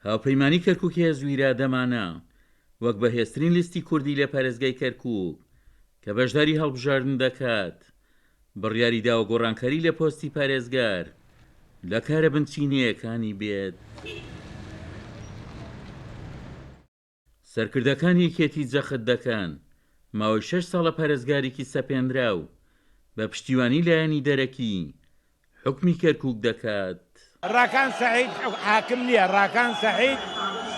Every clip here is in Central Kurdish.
هاوپەیمانی کەرکوک هێز و ئیرادەمانە وەک بەهێزترین لیستی کوردی لە پارێزگای کەرکوک کە بەشداری هەڵبژاردن دەکات، بڕیاری داوە گۆڕانکاری لە پۆستی پارێزگار لە کارە بنچینەیەکانی بێت. سەرکردەکانی یەکێتی جەخت دەکەن، ماوەی شەش ساڵە پارێزگارێکی سەپێنراو بە پشتیوانی لایەنی دەرەکی حوکمی کەرکوک دەکات. ڕاکان سەعید حاکم نییە، ڕاکان سەعید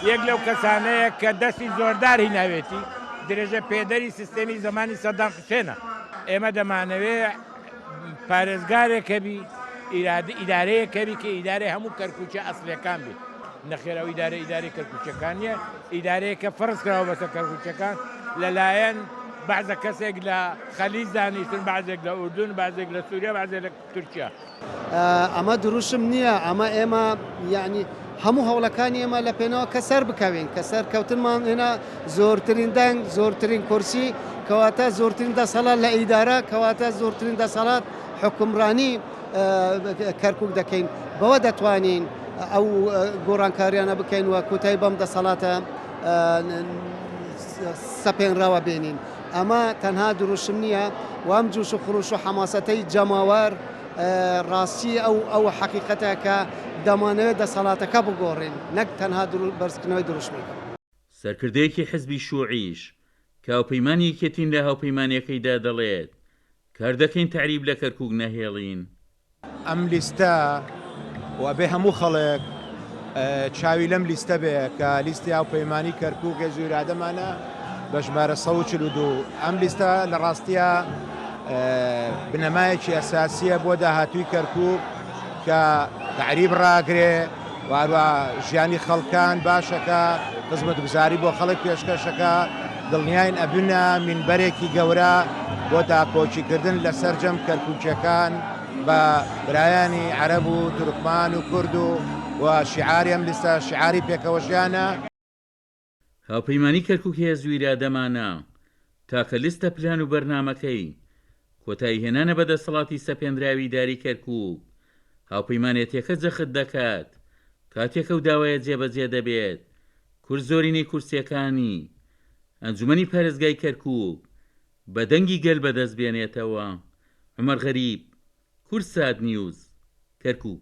یەک لەو کەسانەیە کە دەستی زۆردار هیناوێتی، درێژە پێدەری سیستێمی زەمانی سەدام حوسێنە. ئێمە دەمانەوێ پارێزگارێک هەبی، ئیدارەیەک هەبی کە ئیدارەی هەموو کەرکوکیە ئەسڵیەکان بێ. نەخێر ئەو ئیدارە ئیدارەی کەرکوکیەکان نییە، ئیدارەیەکە فەرز کراوە بەسەر کەرکوکیەکان لەلایەن بەعزە کەسێک لە خەلیج دانیشتون، بەعزێک لە ئوردون، بەعزێک لە سوریا، بەعزێک لە تورکیا. ئەمە دروشم نییە، ئەمە ئێمە یەعنی هەموو هەوڵەکانی ئێمە لە پێناوە کە سەر بکەوین، کە سەرکەوتنمان هێنا زۆرترین دەنگ، زۆرترین کورسی، کەواتە زۆرترین دەسەڵات لە ئیدارە، کەواتە زۆرترین دەسەڵات حوکمڕانی کەرکوک دەکەین، بەوە دەتوانین ئەو گۆڕانکاریانە بکەین و کۆتایی بەم دەسەڵاتە سەپێنراوە بێنین. ئەمە تەنها دروشم نییە و ئەم جوش و خروش و حەماسەتەی جەماوەر ڕاستی ئەو ئەو حەقیقەتە کە دەمانەوێت دەسەڵاتەکە بگۆڕین نەک تەنها بەرزکردنەوەی دروشمێکە. سەرکردەیەکی حزبی شوعیش کە هاوپەیمانی یەکێتین لە هاوپەیمانیەکەیدا دەڵێت، کاردەکەین تەعریب لە کەرکوک نەهێڵین. ئەم لیستە و ئەبێ هەموو خەڵک چاوی لەم لیستە بێ کە لیستی هاوپەیمانی کەرکوک هێز و ئیرادەمانە بە ژمارە 142 ئەم لیستە لە ڕاستیە بنەمایەکی ئەساسیە بۆ داهاتووی کەرکوک کە تەعریب ڕاگرێ و هەروە ژیانی خەڵکان باشەکە خزمەتگوزاری بۆ خەڵک پێشکەشەکە دڵنیاین ئەبنە مینبەرێکی گەورە بۆ داکۆکیکردن لە سەرجەم کەرکوکیەکان بە برایانی عەرەب و تورکمان و کورد و و شیعاری ئەم لیستە شیعاری پێکەوەژیانە. هاوپەیمانی کەرکوک هێز و ئیرادەمانە، تاکە لیستە پلان و بەرنامەکەی کۆتاییهێنانە بە دەسەڵاتی سەپێنراوی ئیداری کەرکوک، هاوپەیمانێتیەکە جەخت دەکات کاتێک ئەو داوایە جێبەجێ دەبێت کورد زۆرینەی کورسیەکانی ئەنجومەنی پارێزگای کەرکوک بە دەنگی گەل بەدەست بێنێتەوە. عومەر غەریب، کوردسات نیوز، کەرکوک.